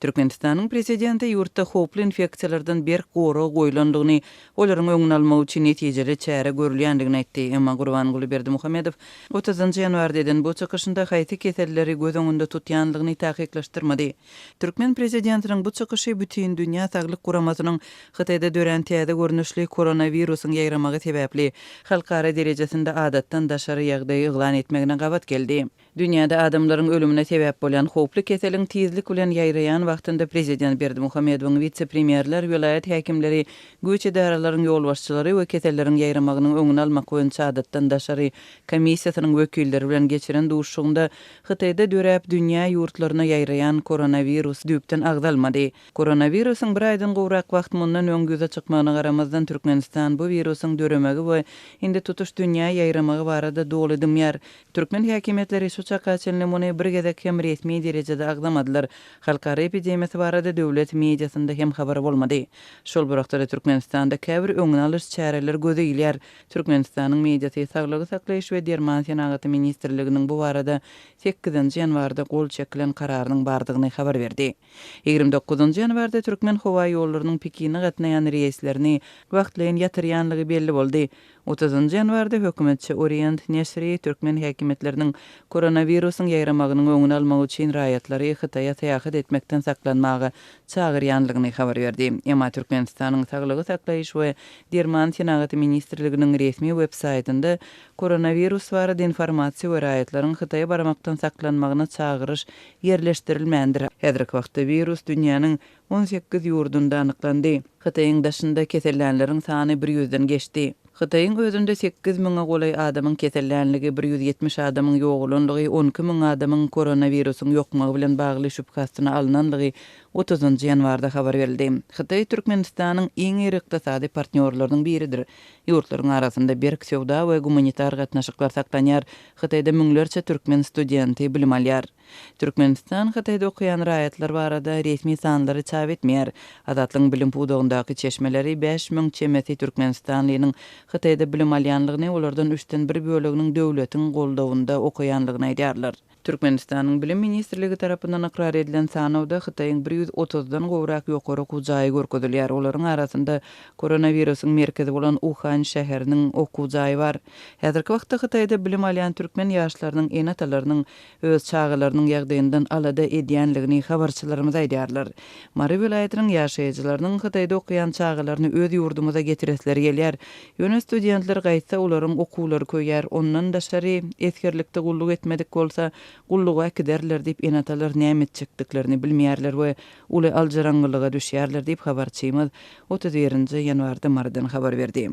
Türkmenistanyň prezidenti ýurtda howply infeksiýalardan berk gorag goýlandygyny, olaryň öňüni almak üçin netijeli çäre görülýändigini aýtdy. Emma Gurbanguly Berdimuhamedow otuzynjy ýanwarda eden bu çykyşynda haýsy keselleri göz öňünde tutýandygyny takyklaşdyrmady. Türkmen prezidentiniň bu çykyşy Bütindünýä saglyk guramasynyň Hytaýda dörän täze görnüşli koronawirusyň ýaýramagy sebäpli halkara derejesinde adatdan daşary ýagdaý yglan etmegine gabat geldi. Dünýäde adamlaryň ölümine sebäp bolýan howply keseliň tizlik bilen ýaýraýan wagtynda prezident Berdimuhamedowyň wise-premýerler, welaýat häkimleri, güýç edaralaryň ýolbaşçylary we keselleriň ýaýramagynyň öňüni almak boýunça adatdan daşary komissiýasynyň wekilleri bilen geçiren duşuşygynda Hytaýda döräp dünýä ýurtlaryna ýaýraýan koronawirus düýpden agzalmady. Koronawirusyň bir aýdan gowrak wagt mundan öň ýüze çykmagyna garamazdan, Türkmenistan bu wirusyň döremegi we indi tutuş dünýä ýaýramagy barada doly dymýar. Türkmen häkimiýetleri şu çaka çenli muny bir gezek hem resmi derejede agzamadylar. Halkara epidemiýasy barada döwlet mediasynda hem habar bolmady. Şol bir wagtda-da Türkmenistanda käbir öňüni alyş çäreler göze ilýär. Türkmenistanyň mediasy Saglygy saklaýyş we derman senagaty ministrliginiň bu barada sekizinji ýanwarda gol çekilen kararynyň bardygyny habar berdi. 29 ýanwarda Türkmenhowaýollarynyň Pekine gatnaýan reýslerini wagtlaýyn ýatyrýanlygy belli boldy. Otuzynjy ýanwarda hökümetçi Orient neşiri türkmen häkimiýetleriniň koronawirusyň ýaýramagynyň öňüni almak üçin raýatlary Hytaýa syýahat etmekden saklanmaga çagyrýanlygyny habar berdi. Emma Türkmenistanyň Saglygy saklaýyş we derman senagaty ministrliginiň resmi web-saýtynda koronawirus barada informasiýa we raýatlaryň Hytaýa barmakdan saklanmagyna çagyryş ýerleşdirilmändir. Häzirki wagtda wirus dünýäniň 18 ýurdunda anyklandy. Hytaýyň daşynda kesellänleriň sany bir ýüzden geçdi. Hytaýyň özünde sekiz müňe golaý adamyň kesellänligi, 170 adamyň ýogalanlygy, 12 müň adamyň koronawirusyň ýokmagy bilen bagly şübhe astyna alnanlygy otuzynjy ýanwarda habar berildi. Hytaý Türkmenistanyň iň iri ykdysady partnýorlarynyň biridir. Ýurtlaryň arasynda berk söwda we gumanitar gatnaşyklar saklanýar. Hytaýda müňlerçe türkmen studenti bilim alýar. Türkmenistan Hytaýda okaýan raýatlar barada resmi sanlary çap etmeýär. Azatlygyň bilim pudagyndaky çeşmeleri 5000 çemesi türkmenistanlynyň Hytaýda bilim alýanlygyny, olardan üçden bir böleginiň döwletiň goldawynda okaýanlygyny aýdýarlar. Türkmenistanyň Bilim ministrligi tarapyndan ykrar edilen sanawda Hytaýyň bir ýüz otuzdan gowrak ýokary okuw jaýy görkezilýär. Olaryň arasynda koronawirusyň merkezi bolan Uhan şäheriniň okuw jaýy bar. Häzirki wagtda Hytaýda bilim alýan türkmen ýaşlarynyň ene-atalarynyň öz çagalarynyň ýagdaýyndan alada edýänligini habarçylarymyz aýdýarlar. Mary welaýatynyň ýaşaýjylarynyň Hytaýda okaýan çagalaryny öz ýurdumyza getiresleri gelýär. Ýöne studentler gaýtsa olaryň okuwlary köýýär. Ondan daşary, esgerlikde gulluk etmedik bolsa, gulluga äkiderler diýip ene-atalar näme etjekdiklerini bilmeýärler we uly aljyraňňylyga düşýärler diýip, habarçymyz 31 nji ýanwarda Marydan habar berdi.